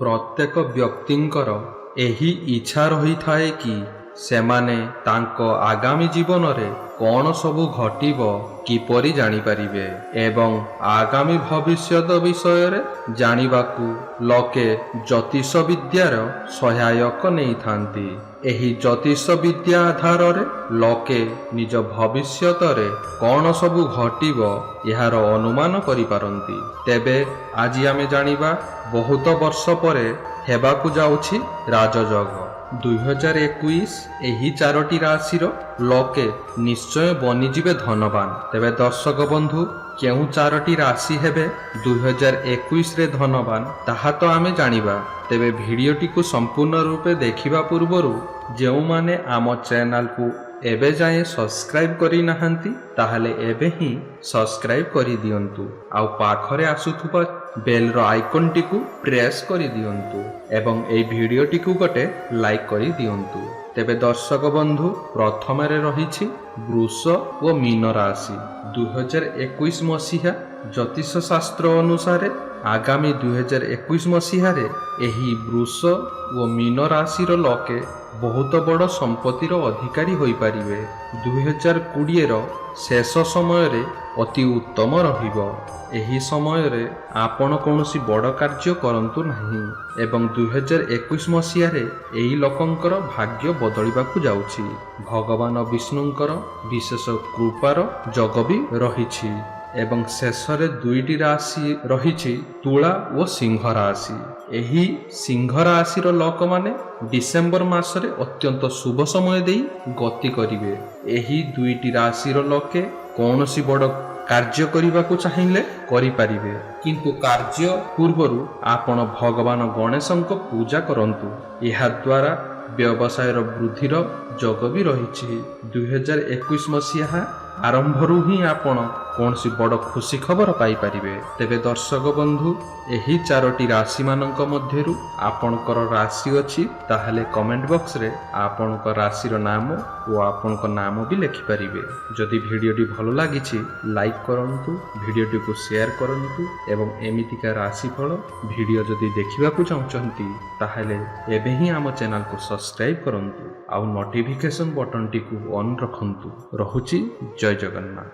ପ୍ରତ୍ୟେକ ବ୍ୟକ୍ତିଙ୍କର ଏହି ଇଚ୍ଛା ରହିଥାଏ କି ସେମାନେ ତାଙ୍କ ଆଗାମୀ ଜୀବନରେ କ'ଣ ସବୁ ଘଟିବ କିପରି ଜାଣିପାରିବେ ଏବଂ ଆଗାମୀ ଭବିଷ୍ୟତ ବିଷୟରେ ଜାଣିବାକୁ ଲୋକେ ଜ୍ୟୋତିଷ ବିଦ୍ୟାର ସହାୟକ ନେଇଥାନ୍ତି। ଏହି ଜ୍ୟୋତିଷ ବିଦ୍ୟା ଆଧାରରେ ଲୋକେ ନିଜ ଭବିଷ୍ୟତରେ କ'ଣ ସବୁ ଘଟିବ, ଏହାର ଅନୁମାନ କରିପାରନ୍ତି। ତେବେ ଆଜି ଆମେ ଜାଣିବା, ବହୁତ ବର୍ଷ ପରେ ହେବାକୁ ଯାଉଛି ରାଜଯୋଗ 2021, ଏହି ଚାରୋଟି ରାଶିର ଲୋକେ ନିଶ୍ଚୟ ବନିଯିବେ ଧନବାନ। ତେବେ ଦର୍ଶକ ବନ୍ଧୁ, କେଉଁ ଚାରୋଟି ରାଶି ହେବେ 2021ରେ ଧନବାନ, ତାହା ତ ଆମେ ଜାଣିବା। ତେବେ ଭିଡ଼ିଓଟିକୁ ସମ୍ପୂର୍ଣ୍ଣ ରୂପେ ଦେଖିବା ପୂର୍ବରୁ ଯେଉଁମାନେ ଆମ ଚ୍ୟାନେଲକୁ ଏବେ ଯାଏଁ ସବସ୍କ୍ରାଇବ୍ କରିନାହାନ୍ତି, ତାହେଲେ ଏବେ ହିଁ ସବସ୍କ୍ରାଇବ୍ କରିଦିଅନ୍ତୁ ଆଉ ପାଖରେ ଆସୁଥିବା ବେଲ୍ର ଆଇକନ୍ଟିକୁ ପ୍ରେସ୍ କରିଦିଅନ୍ତୁ ଏବଂ ଏହି ଭିଡ଼ିଓଟିକୁ ଗୋଟେ ଲାଇକ୍ କରିଦିଅନ୍ତୁ। ତେବେ ଦର୍ଶକ ବନ୍ଧୁ, ପ୍ରଥମରେ ରହିଛି ବୃଷ ଓ ମୀନ ରାଶି। 2021 ମସିହା ଜ୍ୟୋତିଷ ଶାସ୍ତ୍ର ଅନୁସାରେ ଆଗାମୀ 2021 ମସିହାରେ ଏହି ବୃଷ ଓ ମୀନ ରାଶିର ଲୋକେ ବହୁତ ବଡ଼ ସମ୍ପତ୍ତିର ଅଧିକାରୀ ହୋଇପାରିବେ। 2020ର ଶେଷ ସମୟରେ ଅତି ଉତ୍ତମ ରହିବ। ଏହି ସମୟରେ ଆପଣ କୌଣସି ବଡ଼ କାର୍ଯ୍ୟ କରନ୍ତୁ ନାହିଁ ଏବଂ 2021 ମସିହାରେ ଏହି ଲୋକଙ୍କର ଭାଗ୍ୟ ବଦଳିବାକୁ ଯାଉଛି। ଭଗବାନ ବିଷ୍ଣୁଙ୍କର ବିଶେଷ କୃପାର ଯୋଗ ବି ରହିଛି। ଏବଂ ଶେଷରେ ଦୁଇଟି ରାଶି ରହିଛି, ତୁଳା ଓ ସିଂହ ରାଶି। ଏହି ସିଂହ ରାଶିର ଲୋକମାନେ ଡିସେମ୍ବର ମାସରେ ଅତ୍ୟନ୍ତ ଶୁଭ ସମୟ ଦେଇ ଗତି କରିବେ। ଏହି ଦୁଇଟି ରାଶିର ଲୋକେ କୌଣସି ବଡ଼ କାର୍ଯ୍ୟ କରିବାକୁ ଚାହିଁଲେ କରିପାରିବେ, କିନ୍ତୁ କାର୍ଯ୍ୟ ପୂର୍ବରୁ ଆପଣ ଭଗବାନ ଗଣେଶଙ୍କ ପୂଜା କରନ୍ତୁ। ଏହାଦ୍ୱାରା ବ୍ୟବସାୟର ବୃଦ୍ଧିର ଯୋଗ ବି ରହିଛି। 2021 ମସିହା ଆରମ୍ଭରୁ ହିଁ ଆପଣ କୌଣସି ବଡ଼ ଖୁସି ଖବର ପାଇପାରିବେ। ତେବେ ଦର୍ଶକ ବନ୍ଧୁ, ଏହି ଚାରୋଟି ରାଶିମାନଙ୍କ ମଧ୍ୟରୁ ଆପଣଙ୍କର ରାଶି ଅଛି, ତାହେଲେ କମେଣ୍ଟ ବକ୍ସରେ ଆପଣଙ୍କ ରାଶିର ନାମ ଓ ଆପଣଙ୍କ ନାମ ବି ଲେଖିପାରିବେ। ଯଦି ଭିଡ଼ିଓଟି ଭଲ ଲାଗିଛି, ଲାଇକ୍ କରନ୍ତୁ, ଭିଡ଼ିଓଟିକୁ ସେୟାର କରନ୍ତୁ ଏବଂ ଏମିତିକା ରାଶିଫଳ ଭିଡ଼ିଓ ଯଦି ଦେଖିବାକୁ ଚାହୁଁଛନ୍ତି, ତାହେଲେ ଏବେ ହିଁ ଆମ ଚ୍ୟାନେଲକୁ ସବସ୍କ୍ରାଇବ୍ କରନ୍ତୁ ଆଉ ନୋଟିଫିକେସନ୍ ବଟନଟିକୁ ଅନ୍ ରଖନ୍ତୁ। ରହୁଛି, ଜୟ ଜଗନ୍ନାଥ।